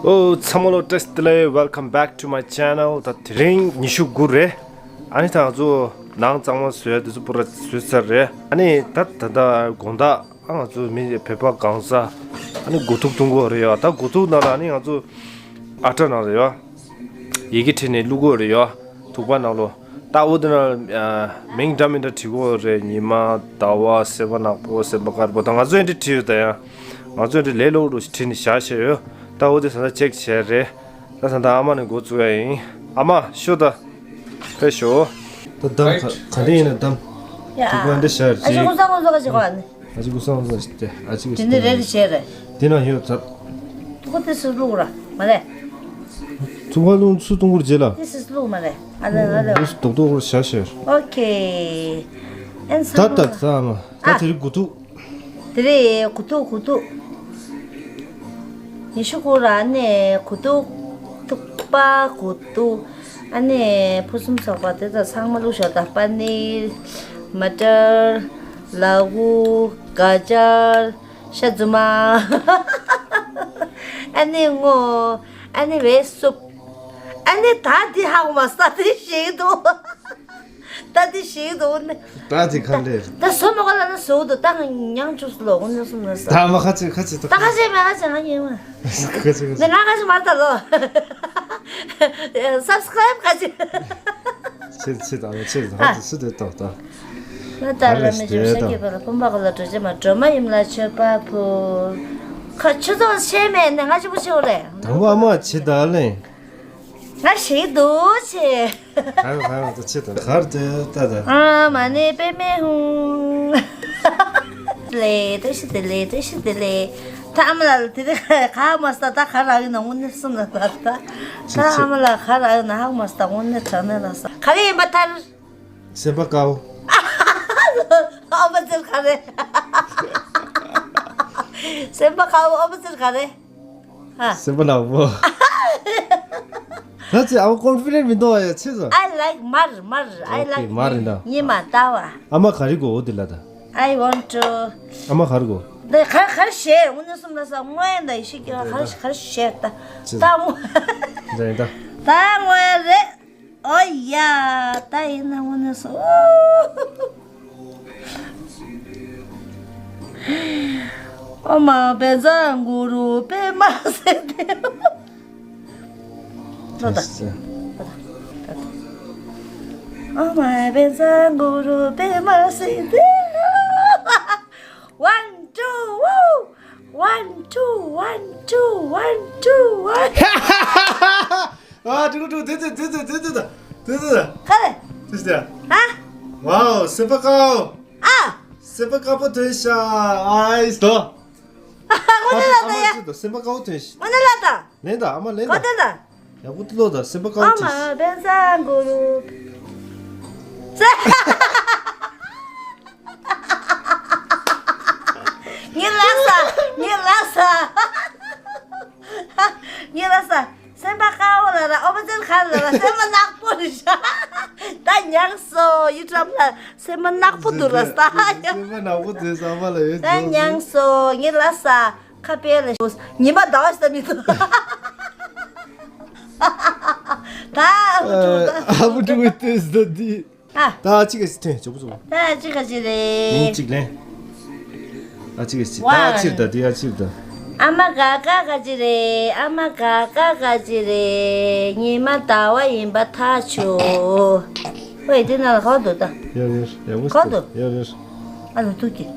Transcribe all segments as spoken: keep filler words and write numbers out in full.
ཨོ་ཚང་མ་ལོ་བཀྲ་ཤིས་བདེ་ལེགས། Welcome back to my channel. ད་དེ་རིང་ཉི་ཤུ་དགུ་རེད། ཨ་ནི་ད་ང་ཚོ་ནང་གཙང་མ་བཟོས་དེ་ཚོ་པུ་ར་བཟོས་ཚར་རེད། ཨ་ནི་ད་ད་ད་དགོང་དག་ཨ་ང་ཚོ་མི་བོད་པ་གང་ཟག་ཨ་ནི་དགུ་ཐུག་འཐུང་གི་ཡོད་རེད་ཡ། ད་དགུ་ཐུག་ནང་ལ་ཨ་ནི་ང་ཚོ་ཨ་ཊ་ནང་ལ་ཡ་ཡི་གེ་བྲིས་ནས་བླུག་གི་ཡོད་རེད་ཡ། ཐུག་པ་ནང་ལོ། ད་འོ་དེ་ན་མིང་འདྲ་མི་འདྲ་བྲིས་གོ་རེད། ཉི་མ་ཟླ་བ་སེམས་པ་ནག་པོ་སེམས་པ་དཀར་པོ། ད་ང་ཚོ་འདི་བྲིས་ཡོད་ད་ཡ། ང་ཚོ་འདི་ལས་སླ་པོ་བྲིས་ནས་བཞག་བཞག་ཡོད། ད་འོ་དེ་ས་ད་ཅེག་བྱས་རེད། ད་ས་ད་ཨ་མ་ནས་འགོ་བཙུགས་ཡ་ཡིན། ཨ་མ་ཤོ་ད་ཕེབས་ཤོ། ད་དམ་ག་ག་འདྲ་ཡིན་ན་དམ། ཡ། ཐུག་པ་འདི་བཞག་ཨ་ཅེ་ཅིག་ཀུ་ས་ཀུ་ས་ག་ཅིག་ག་ནི། ཨ་ཅེ་ཀུ་ས་ཀུ་ས་ཞིག་སྟེ་ཨ་ཅེ་ཀུ་དེ་ནི་རེ་རེ་བྱས་རེད། དེ་ན་ཡོད་ཚར། ཐུག་པ་དེ་སུ་བླུག་ར་མ་རེད། ཐུག་པ་བླུག་སུ་གཏོང་གུར་རྗེས་ལ། དེ་སུ་བླུག་མ་རེད། ཨ་ལེ་ཨ་ལེ། ལུས་སུ་རྡོག་རྡོག་རུ་བྱ་ཤེར། ཨོ་ཁེ། ཨན་ས་ད་ད་ད་མ་ད་ཨ། དེ་རིགས་དགུ་ཐུག་དེ་རེད་དགུ་ཐུག་དགུ་ཐུག་ཉི་ཤུ་དགུ་ར་ནས་དགུ་ཐུག་ཐུག་པ་དགུ་ཐུག་ཨ་ནི་ཕུ་སུམ་ཚོགས་པ་དེ་ཚོ་ཚང་མ་བླུགས་ཤོག་ད་པ་ནིར། མ་ཊར། ལ་ཝུ། ག་ཅར། ཤ་རྫུན་མ། ཨ་ནི་སྔོ། ཨ་ནི་བའི་སུབ། ཨ་ནི་ད་འདི་ཧ་གོ་མ་ས་དེ་ཞིག་འདུག་ད་འདི་ཞིག་འདུག་ནི། ད་འདི་ག་ལེར། ད་སོ་མ་ག་ལ་ན་སོ་འདུག་ད་ང་མྱང་བཅུག་སུ་ལོ་འོ་ནི་སུ་ན་ས། ད་མ་ཁ་ཅིག་ཁ་ཅིག་ད་ད་ཁ་ཅིག་མ་ཁ་ཅིག་ང་ཉེ་མ། ཁ་ཅིག་ཁ་ཅིག་ནི་ང་ཁ་ཅིག་མ་ད་ལོ། སབ་སི་ཀ་རེབ་ཁ་ཅིག་ཆེ་ཆེ་དང་ཆེ་དང་ཧ་ཅི་སུ་དེ་ཏོག་ཏོག་ང་ད་ལ་མི་ཅོ་ཤ་ཀེ་པ་ལ་ཕུམ་པ་ག་ལ་གྲོ་ཅེ་མ་གྲོ་མ་ཡིན་ལ་ཆོས་པ་ཕུ། ཁ་ཆུ་ཚོགས་ཆེ་མེད་ནས་ང་ཅི་པོ་ཆེ་བ་རེད། དང་པོ་ཨ་མ་ཆེ་ད་ལེ། ང་ཞིག་འདུག་ཆེ། གང་གང་དུ་ཆེ་དང་གར་དུ་ལྟ་ད། ཨ་མ་ནེ་པེ་མེ་ཧུང་། ལེ་ཏེ་ཤི་ཏེ་ལེ་ཏེ་ཤི་ཏེ་ལེ། ད་ཨ་མ་ལ་ལ་དེ་རིང་ག་མ་ས་ད་ག་རག་ཡིན་ན་དངོས་གནས་སུ་ན་ད་ད། ད་ཨ་མ་ལ་ག་རག་ཡིན་ན་ཧ་མ་ས་ད་དངོས་གནས་དྲང་གནས་ལ་ས་ག་རེ་ཡིན་པ་ཐར། སེམས་པ་དཀར་པོ། ཨོ་པ་ཙེར་ག་རེ། སེམས་པ་དཀར་པོ་ཨོ་པ་ཙེར་ག་རེ། ཧ། སེམས་པ་ནག་པོ། ད་ཅི་ཨ་ཀོན་ཕི་ཌེན་ཊི་མི་འདུག་ཨ་ཡ་ཆེ་ཚོ། I like མར་མར། I like མར་ཡིན་ད། ཉི་མ་ཟླ་བ། ཨ་མ་ག་རེ་དགོས་འོ་དེ་ལ་ད། I want to། ཨ་མ་ག་རེ་དགོས། ད་ག་ག་རེ་བཤད་འོ་ན་སུམ་ལ་ས་དངོས་ཡིན་ད་ཡི་ཤི་ཀྱི་ག་རེ་ག་རེ་བཤད་ད། ད་དངོས། ད་ཡིན་ད། ད་དངོས་རེད། ཨོ་ཡ། ད་ཡིན་ན་དངོས་གནས་སོ། ཨོ་མ་བེ་ཛ་གུ་རུ་པེ་མ་སེ་ཏེ། ལོ་ད། ཨོ་མ་བེ་ཛ་གུ་རུ་པེ་མ་སེ་ཏེ། One, two, woo! One, two, one, two, one, two, one. ཨ་ཀྲུག་ཀྲུག་དེ་དེ་དེ་དེ་དེ་དེ་དེ་དེ། ག་རེ། དེ་དེ། ཨ། ཝའོ་སེམས་པ་དཀར་པོ། ཨ། སེམས་པ་དཀར་པོ་ཐོན་ཤག་ཨའི་སི་དོ། ཨ་ངོ་ནས་ལ་ད་ཡ། སེམས་པ་དཀར་པོ་ཐོན་ཤག་ངོ་ནས་ལ་ད། ལེན་ད་ཨ་མ་ལེན་ད། ག་དེ་ད། ཡག་པོ་ལོ་ད་སེམས་པ་དཀར་པོ་ཨ་མ་ཐོན་ཤག་བེ་ཛ་གུ་རུ། ངའི་ལགས་ས། ངའི་ལགས་ས། ངའི་ལགས་ས། སེམས་པ་དཀར་པོ་ལ་ར་ཨོ་པ་ཙེར་ཁ་ལ་ར་སེམས་པ་ནག་པོ་རེད་ཤག་ད་མྱངས་སོ་ཡི་ཀྲམ་ལ་སེམས་པ་ནག་པོ་འདུག་ར་ས། སེམས་པ་ནག་པོ་དེ་ས་མ་ལ་ཡོད་ད་ཅོ། མྱངས་སོ་ངའི་ལགས་ས། ཁ་དཔེ་ལ་ཉི་མ་ཟླ་བ་ཞིག་ད་མི་འདུག་ད་ཨ་བུ་ཀྲུག་ད་ཨ་བུ་ཀྲུག་ཏེ་ཟ་དི། ཨ། ད་ཨ་ཅི་ག་ཞིག་ཐོན་ཅོག་པོ་ཅོག་ད་ཨ་ཅི་ག་ཅི་རེད། ཉིན་གཅིག་ལེན། ཨ་ཅི་ག་ཞིག་ད་ཨ་ཅིར་ད་དེ་ཨ་ཅིར་ད། ཨ་མ་ག་ག་ག་ཅི་རེད། ཨ་མ་ག་ག་ག་ཅི་རེད། ཉི་མ་ཟླ་བ་ཡིན་པ་ཐག་ཆོད། ཝེ་དེ་ན་ལ་ག་བ་འདུག་ད། ཡ་ཡ་ཡ་བུ་ག་བ་འདུག་ཡ་ཡ། ཨ་ལ་ཐུག་གི་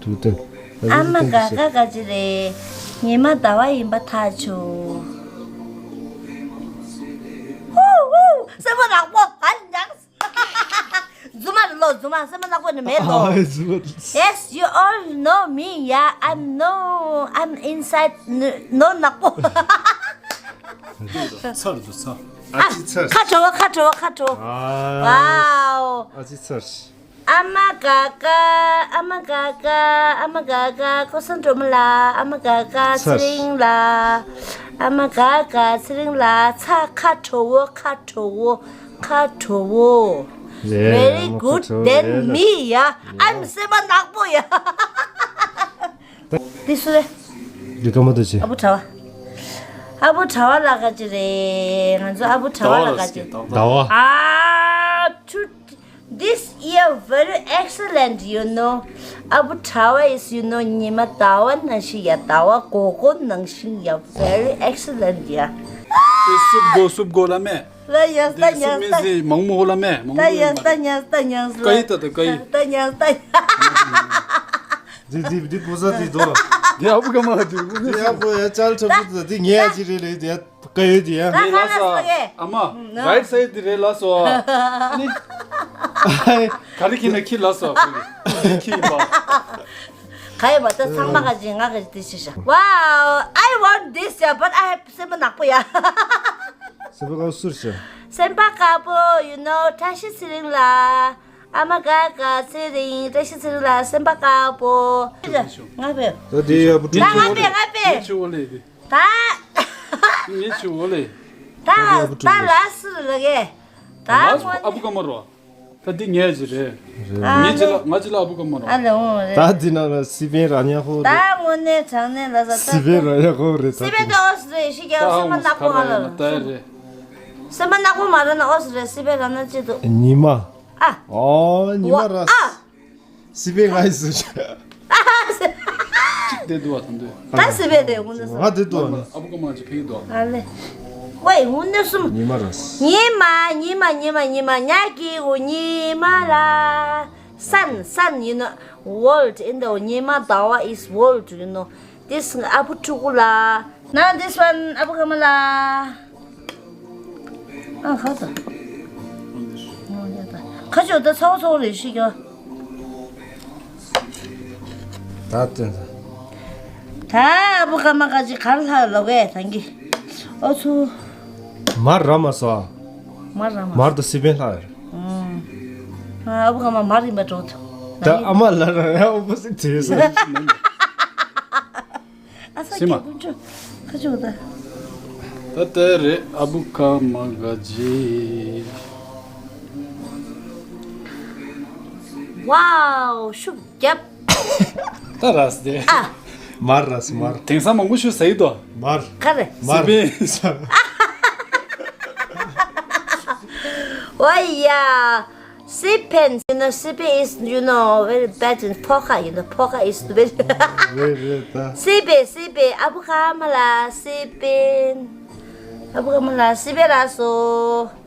ཐུག་ཏེ། ཨ་མ་ག་ག་ག་ཅི་རེད། ཉི་མ་ཟླ་བ་ཡིན་པ་ཐག་ཆོད། ཧུ་ཧུ། སེམས་པ་ནག་པོ་ཨ་ཉག་རྫུན་མ་རེད་ལོ། རྫུན་མ་སེམས་པ་ནག་པོ་ནི་མེད་ལོ། ཨ་རྫུན་མ་རེད། Yes, you all know me, yeah, I'm no, I'm inside, no, ནག་པོ། ཚར་འདུག་ཚར། ཨ་ཅི་ཚར། ཁ་བྲོ་བོ་ཁ་བྲོ་བོ་ཁ་བྲོ་བོ། ཨ། ཝའོ། ཨ་ཅི་ཚར། ཨ་མ་ག་ག་ཨ་མ་ག་ག་ཨ་མ་ག་ག་ཀོ་སན་སྒྲོལ་མ་ལ། ཨ་མ་ག་ག་ཚེ་རིང་ལ། ཨ་མ་ག་ག་ཚེ་རིང་ལ། ཚ་ཁ་བྲོ་བོ་ཁ་བྲོ་བོ། ཁ་བྲོ་བོ། ཡེ། Very good than me, yeah. I'm སེམས་པ་ནག་པོ་ཡ། འདི་སུ་རེད། འདི་ཀ་མ་དུ་ཆེ། ཨ་བུ་གྲྭ་བ། ཨ་བུ་གྲྭ་བ་ལ་ག་ཅི་རེད། ང་ཚོ་ཨ་བུ་གྲྭ་བ་ལ་ག་ཅི། ཟླ་བ། ཟླ་བ། ཨ་ཆུ། This year very excellent, you know. ཨ་བུ་གྲྭ་བ is, you know, ཉི་མ་ཟླ་བ་ནང་བཞིན་ཡ། ཟླ་བ་མགོ་སྐོར་ནང་བཞིན་ཡ། Very excellent, yeah. སུབ་གོ་སུབ་གོ་ལ་མེ། ལ་ཡ་ལ་ཡ་ལ། མང་མོ་ལ་མེ། མང་མོ་ལ་མེ། ལ་ཡ་ལ་ཡ་ལ། ཀ་ཡི་ད་ད་ཀ་ཡི། ལ་ཡ་ལ་ཡ། འདི་འདི་འདི་པོ་ས་འདི་དོ། འདི་ཨ་བུ་ག་མ་འདི། འདི་ཨ་བུ་ཡ་ཅལ་ཁྲ་བུ་འདི་ངས་ཅི་རེད་ལེ། འདི་ཀ་ཡོད་འདི་ཡ། ངས་ལ་སོ། ཨ་མ། རའིཊ་སའིཌ་འདི་རེད་ལ་སོ། ནི། ག་རེ་ཁྱི་ན་ཁྱི་ལ་སོ། ཁྱི་ཡིན་པ། ག་ཡོད་པ་ད་ཚང་མ་ག་ཅི་ང་ག་ཅི་དེ་ཤི་ཤ། Wow, I want this, yeah, but I have སེམས་པ་ནག་པོ་ཡ། སེམས་པ་དཀར་སུར་ཤ། སེམས་པ་དཀར་པོ། You know, བཀྲ་ཤིས་ཚེ་རིང་ལ། ཨ་མ་དགའ་དགའ་ཚེ་རིང་། བཀྲ་ཤིས་ཚེ་རིང་ལ་སེམས་པ་དཀར་པོ། ང་པེ། ད་དེ་ཡ་བུ་ད་ང་པེ་ང་པེ། ད། ངས་ཆུ་འོ་ལེ། ད་ད་ལ་སུ་ལ་གེ། ད་ལ་སུ་ཨ་བུ་ཀ་མ་རོ། ད་འདི་ངས་ཅི་རེད། ཨ་ངས་ཅི་ལ་ང་ཅི་ལ་ཨ་བུ་ཀ་མ་རོ། ཨ་ལེ་འོ་རེད། ད་འདི་ན་ལ་སི་པན་ར་ཉ་ཧོ་ད་རེད། དངོས་གནས་དྲང་གནས་ལ་ས་ད་སི་པན་ར་ཉ་ཧོ་རེད། ད་སི་པན་དེ་ཨོ་སི་རེད་ཤི་ཀྱང་སེམས་པ་ནག་པོ་ང་ལ་ད་རེད། སེམས་པ་ནག་པོ་མ་རེད་ན་ཨོ་སི་རེད། སི་པན་ར་ན་ཅི་འདུག་ཉི་མ། ཨ། ཨོ་ཉི་མ་ར། ཨ། སི་པན་ང་ཡི་སུ་ཆ། ཅིག་དེ་འདུག་བ་དང་འདུག་ད་སི་པན་དེ་ངུ་ན་ང་དེ་འདུག་ཨ་ནི། ཨ་བུ་ཀ་མ་ཅིག་ཕེག་འདུག་ཨ་ལེ། ཝེ་ངུ་ན་སུམ། ཉི་མ་ར། ཉི་མ་ཉི་མ་ཉི་མ་ཉི་མ་ཉ་གི་འོ་ཉི་མ་ལ། Sun, sun, you know, world in the ཉི་མ་ཟླ་བ་is world, you know. This ཨ་བུ་ཕྲུ་གུ་ལ། Now this one ཨ་བུ་ཀ་མ་ལ། ཨ་ཁ་ད། ཁ་ཆོ་ད་ཚ་བོ་ཚ་བོ་རེ་ཤི་ཀྱོ། ད་ཏན་ད། ད་ཨ་བུ་ཀ་མ་ཀ་ཅི་གར་ལྷ་ལོ་གེ་ཐང་གི། ཨོ་ཚུ། མར་ར་མ་སོ། མར་ར་མ། མར་ད་སི་པན་ལྷ་རེད། ཨ་བུ་ཀ་མ་མར་ཡིན་པ་འགྲོ་ཐུ། ད་ཨ་མ་ལ་ར་ཡ་ཨོ་པོ་སི་ཊི་བྱས་སོང་། ཨ་ས་སྐྱེ་ཀུན་སྤྱོད་ཁ་ཆུ་ད། ད་ལྟ་རེད་ཨ་བུ་ཀ་མ་ག་ཇི། Wow, ཤུགས་རྒྱབ། ད་ར་སི་དེ། ཨ། མར་ར་སི་མར། དེང་སང་མང་པོ་ཤུ་ཟ་ཡི་དོ། མར། ག་རེ། མར། སི་པན། ཨོ་ཡ། སི་པན། You know, སི་པན is, you know, very bad in ཕོ་ཁ། You know, ཕོ་ཁ is very རེད་རེད་ད། སི་པན། སི་པན། ཨ་བུ་ཀ་མ་ལ་སི་པན། ཨ་བུ་ཀ་མ་ལ་སི་པན་ར་སོ།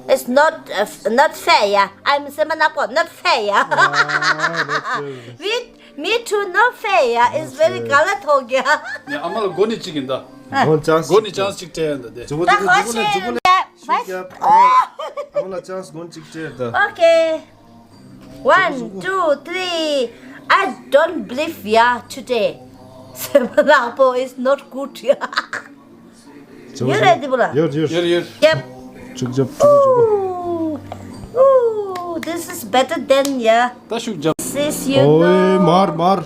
It's not, uh, not fair, yeah. I'm སེམས་པ་ནག་པོ། Not fair, yeah. ཨ་ནོ་ཕེར། With me too, not fair, yeah. It's very ག་ལ་ཐོག་ཡ། ནས་ཨ་མ་ལ་མགོ་ནས་གཅིག་ཡིན་ད། མགོ་ཅང་སི། མགོ་ནས་ཅང་སི་གཅིག་སྤྲད་ཡ་ད་དེ། ད་ཁོ་ཤེས་ཡ། ཨ་མ་ལ་ཅང་སི་མགོ་ནས་གཅིག་སྤྲད་ད། Okay. One, two, three. I don't believe, yeah, today. སེམས་པ་ནག་པོ is not good, yeah. ཡོད་རེད་འདི་པོ་ལ། ཡོད་ཡོད། ཡོད་ཡོད། རྒྱབ། ཅུག་ཅབ་ཅུག་ཅུག། Ooh, ooh, this is better than, yeah. ད་ཤུགས་རྒྱབ། This is, you know. ཨོའི་མར་མར།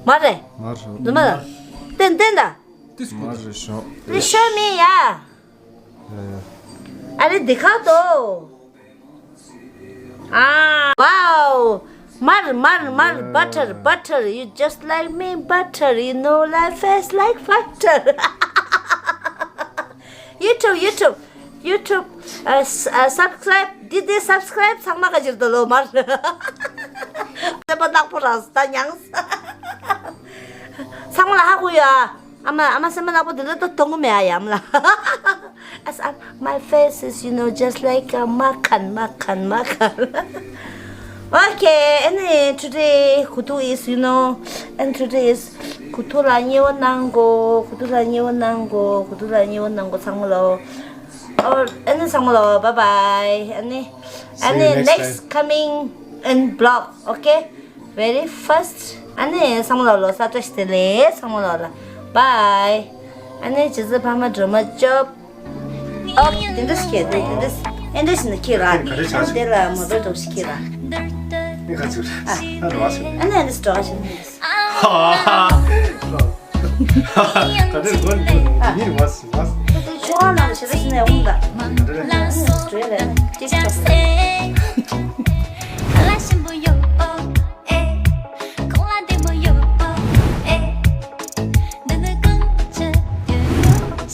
མར་རེད། མར་རེད། འདི་མ་རེད། ཏན་ཏན་ད། ཏིས་མར་ཀུ་རེད་ཤོག། Please show me, yeah. ཡ་ཡ། ཨ་རེ་འདི་ཁ་དོ། Ah, wow. མར་མར་མར། Butter, butter. You just like me, butter. You know life is like butter. YouTube, YouTube, YouTube. Uh, s- uh, subscribe. འདི་འདི་subscribe ཚང་མ་ག་ཅིར་དོ་ལོ་མར། སེམས་པ་ནག་པོ་རང་ད་མྱངས། ཚང་མ་ལ་ཧ་གོ་ཡ། ཨ་མ་ཨ་མ་སེམས་པ་ནག་པོ་འདི་ལ་ད་གཏོང་གི་མེད་ཨ་ཡ་ཨ་མ་ལ། As I'm, my face is, you know, just like a མ་ཁན། མ་ཁན། མ་ཁན། Okay, and then today Kutu is, you know, and today is Kutu ལ་ཉེ་བོ་གནང་གོ། Kutu ལ་ཉེ་བོ་གནང་གོ། Kutu ལ་ཉེ་བོ་གནང་གོ་ཚང་མ་ལོ། Or, and then ཚང་མ་ལོ། Bye bye. And then, and then next coming in vlog, okay? Very first. ཨ་ནི་ཚང་མ་ལ་ལོ་གསར་བཀྲ་ཤིས་བདེ་ལེགས། ཚང་མ་ལ་ལ་bye. ཨ་ནི་རྗེ་བཙུན་འཕགས་མ་སྒྲོལ་མ་སྐྱོབ། ཨོ་དེ་འདྲ་ཞིག་གིས་དེ་དེ་འདྲ་ཨེ་འདྲ་ཞིག་ནི་ཁྱེད་ར་ནི་ཨ་ནི་དེ་ལ་མོ་བེལ་འདྲ་ཞིག་ཁྱེད་ར། ནི་ཁ་ཚུར་ཨ་ཨ་རོ་ཨ་ཞིག་ཨ་ནི་ཨ་ནི་སྤྲོ་བ་ཞིག་ནི། ཧ་ཧ་ཧ། ག་དེར་གོན་གོན་ནི་མ་སི་མ་སི། ཁོ་ཚོའི་ཆུང་བ་ནང་ཞེ་དྲག་ཞིག་ནས་འོང་ད། ག་དེར་ལས་ནི་སྤྲོ་ལས་ཏིག་ཏོག་ལས། ཁ་ལ་ཞིམ་པོ་ཡོད་ཨེ། ཁོང་ལ་བདེ་མོ་ཡོད་ཨེ། འདི་ནི་གང་བྱེད་ཡོད།